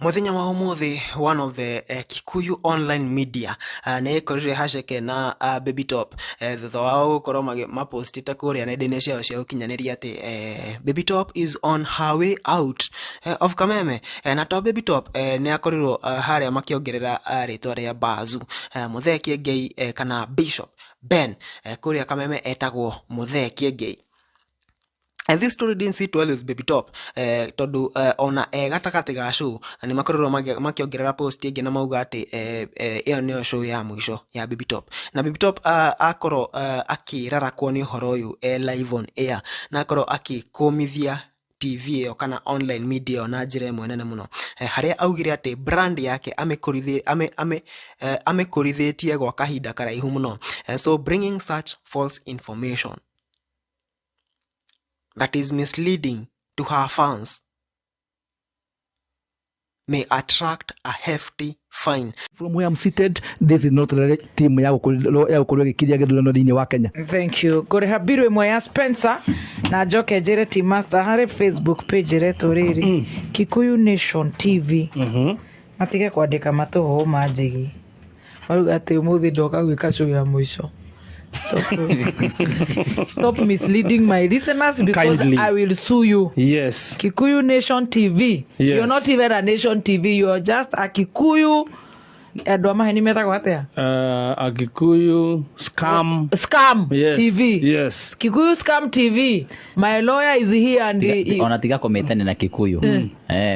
Mũthenya wa ũmũthĩ, one of the Kikuyu online media nĩ ĩkorire haceke na Baby Top thutha wao gũkorwo mapostĩte kũrĩa nenda-inĩ ciao cia ũkinyanĩria atĩ Baby Top is on her way out of Kameme. Na to Baby Top, nĩ akorirwo harĩa makĩongerera rĩtwa rĩa Bazu, Mũthee Kĩengei, kana Bishop Ben, kũrĩa Kameme etagwo Mũthee Kĩengei. And this story didn't sit well with Baby Top, tondũ ona gatagatĩ ga show nĩ makorirwo makĩongerera post ĩngĩ na mauga atĩ ĩyo nĩyo show ya mũico ya Baby Top. Na Baby Top akorwo akĩrarakwo nĩ ũhoro ũyũ live on air, na akorwo akĩkũmithia TV ĩyo kana online media ĩyo na njĩra ĩmwe nene mũno, harĩa augire atĩ brand yake amĩkũrithĩtie gwa kahinda karaihu mũno, so bringing such false information that is misleading to her fans may attract a hefty fine. From where I'm seated, this is not the team ya gũkorwo ĩgĩkiria gĩthurano thĩinĩ wa Kenya. Thank you. Ngũrĩha biru ĩmwe ya Spencer na njoke njĩre Team Master harĩ Facebook page ĩretwo rĩrĩ Kikuyu Nation TV matige kwandĩka matũhũhũ ma njigi maruga atĩ ũmũthĩ ndoka gwĩka show ya mũico. Stop, stop misleading my listeners because Kindly. I will sue you. Kikuyu Nation TV. You're not even a Nation TV. You're just a Kikuyu. Andũ a maheni metagwo atĩa? A Kikuyu scam. Scam TV. Kikuyu Scam TV. My lawyer is here and Ona tiga kũmĩtania na Kikuyu,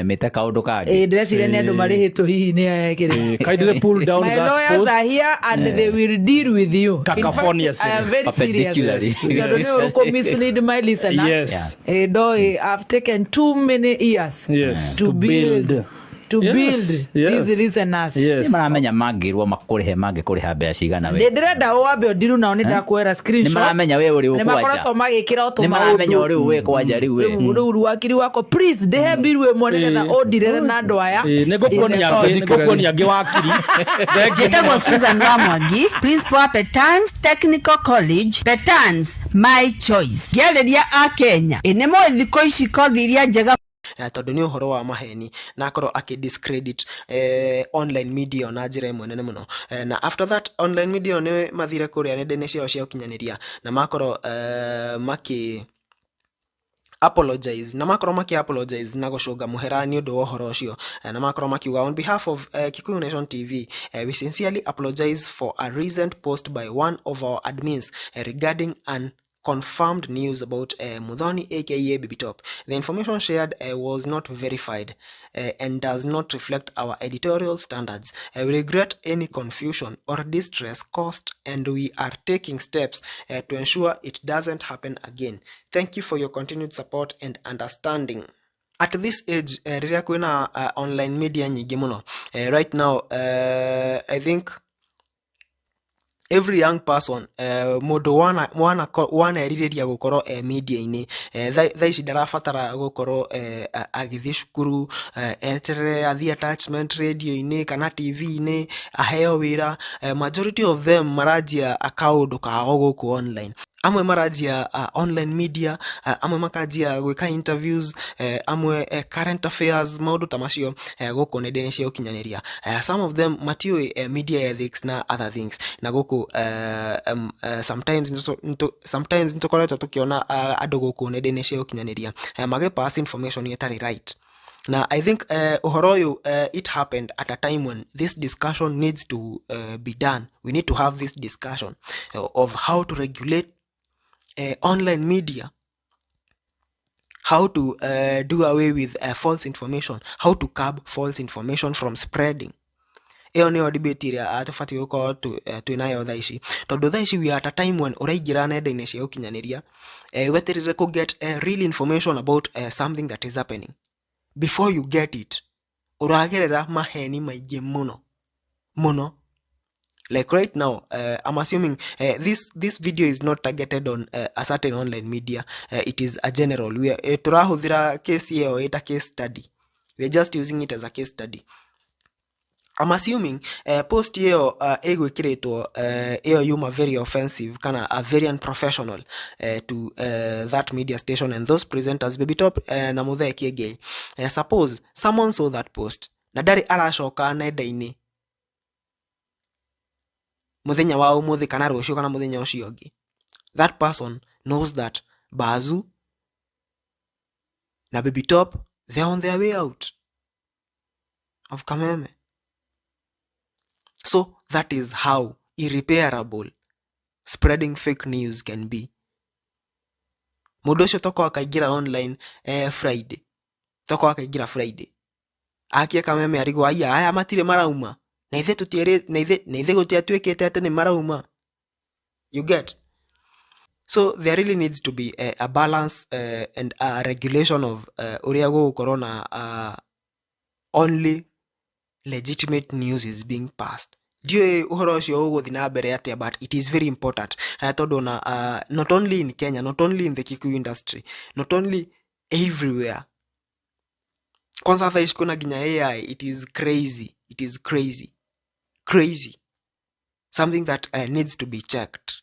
mĩte kaũndũ kangĩ. Ndĩreciria nĩ andũ marĩhĩtwo hihi nĩ ekĩrĩ. Kindly pull down My that lawyers post. are here and they will deal with you. In fact, Cacophoniously. I am very serious. Perpendicularly. Tondũ nĩ ũrũkũ mislead my listeners. Ndoĩ, I've taken too many years to To build, build. to build these listeners. Nĩ maramenya mangĩrwo makũrĩhe, mangĩkũrĩha mbeca cigana we. Nĩ ndĩrenda wambe ũndiru nao, nĩ ndakuoera Nĩ screenshot. maramenya we ũrĩ Nĩ ũkwanja. makoretwo magĩkĩra o Nĩ maramenya tũmaũndũ. ũrĩ ũĩ kwanja rĩu we. Rĩu wakiri wakwa, please ndĩhe mbiru ĩmwe nĩgetha ũndirĩre na andũ aya. Nĩ ngũkuonia angĩ wakiri. Thank you. Njĩtagwo Susan Wamwangi, principal wa Petans Technical College. Petans, my choice. Ngĩarĩria a Kenya, ĩ nĩ moĩ thikũ ici kothi iria njega Tondũ nĩ ũhoro wa maheni na akorwo akĩ discredit online media na njĩra ĩmwe nene mũno. Na after that, online media nĩ mathire kũrĩa nenda-inĩ ciao cia ũkinyanĩria na makorwo makĩ apologize, na makorwo maki apologize na gũcũnga mũhera nĩ ũndũ wa ũhoro ũcio. Na makorwo makiuga, "On behalf of Kikuyu Nation TV, we sincerely apologize for a recent post by one of our admins regarding unconfirmed news about Muthoni aka Baby Top. The information shared was not verified and does not reflect our editorial standards. We regret any confusion or distress caused and we are taking steps to ensure it doesn't happen again. Thank you for your continued support and understanding." At this age, rĩrĩa kwĩna online media nyingĩ mũno, right now, I think every young person, mũndũ wana wana wanerirĩria gũkorwo media-inĩ, thaa ici ndarabatara gũkorwo agĩthiĩ cukuru, eterere athiĩ attachment radio-inĩ kana TV-inĩ aheo wĩra. Majority of them maranjia kaũndũ kao gũkũ online. Amwe maranjia online media, amwe makanjia gwĩka interviews, amwe current affairs, maũndũ ta macio, gũkũ nenda-inĩ cia ũkinyanĩria. Some of them matiũĩ media ethics na other things, na gũkũ sometimes nĩtũkoretwo tũkĩona andũ gũkũ nenda-inĩ cia ũkinyanĩria magĩ pass information ĩtarĩ right. Na I think ũhoro ũyũ, it happened at a time when this discussion needs to be done. We need to have this discussion of how to regulate online media, how to do away with false information, how to curb false information from spreading. Ĩyo nĩyo debate ĩrĩa tũbatiĩ gũkorwo twĩ nayo thaa ici, tondũ thaa ici we are at a time when ũraingĩra nenda-inĩ cia ũkinyanĩria, weterere kũ get real information about something that is happening. Before you get it, ũragerera maheni maingĩ mũno mũno. Like right now, I'm assuming this video is not targeted on a certain online media. It is a general. We are tũrahũthĩra case ĩyo ĩta case study. We are just using it as a case study. I'm assuming post ĩyo ĩgwĩkĩrĩtwo, ĩyo yuma very offensive kana a very unprofessional to that media station and those presenters, Baby Top na Muthee Kiengei. Suppose someone saw that post. Na ndarĩ aracoka nenda-inĩ muthenya wa umuthi kana rucio kana muthenya ucio ungi, that person knows that Bazu na Baby Top, they're on their way out of Kameme. So that is how irreparable spreading fake news can be. Mundu ucio toko akaingira online Friday, toko akaingira Friday akie Kameme arigwo aya aya matire marauma na ithe tutiere na ithe gutiatuikite ati ni marauma. You get? So there really needs to be a balance and a regulation of uria gugukorwo na only legitimate news is being passed. Ndiũĩ ũhoro ũcio ũgũthiĩ na mbere atĩa, but it is very important tondũ na not only in Kenya, not only in the Kikuyu industry, not only everywhere, kwanza thaa ici kwĩna nginya AI. It is crazy, it is crazy, crazy, something that needs to be checked.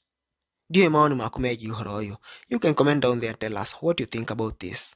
Ndiũĩ maoni maku megiĩ ũhoro ũyũ. You can comment down there and tell us what you think about this.